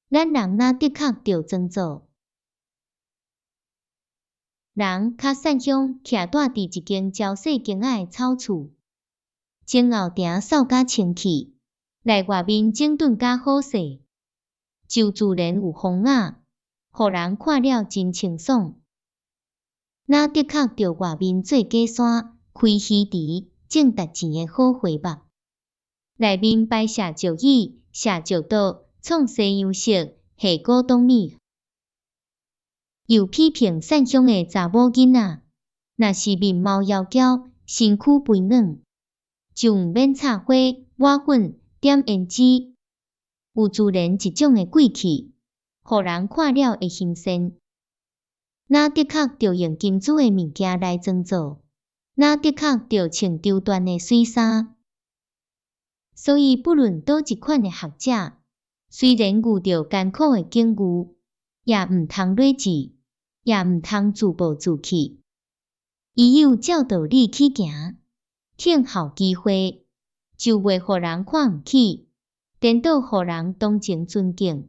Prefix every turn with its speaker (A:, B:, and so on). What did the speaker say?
A: 咱人若的確著裝做。人較散鄉徛蹛佇一間蕉細間仔的草厝，前後埕掃甲清氣，內外面整頓甲好勢，就自然有風雅，予人看了真清爽。若的確著外面做假山、開魚池、種值錢的好花木，內面擺設石椅、設石桌，創西洋式下古董物。又批評散鄉的查某囡仔，若是面貌窈窕、身軀肥軟，就毋免插花、抹粉、點胭脂，有自然一種的貴氣，予人看了會欣羨。若的確著用金子的物件來裝做，若的確著穿綢緞的媠衫。所以不論佗一款的學者，雖然遇著艱苦的境遇，也毋通劣志，也毋通自暴自棄。伊有照道理去行，聽候機會，就袂予人看毋起，顛倒予人同情尊敬。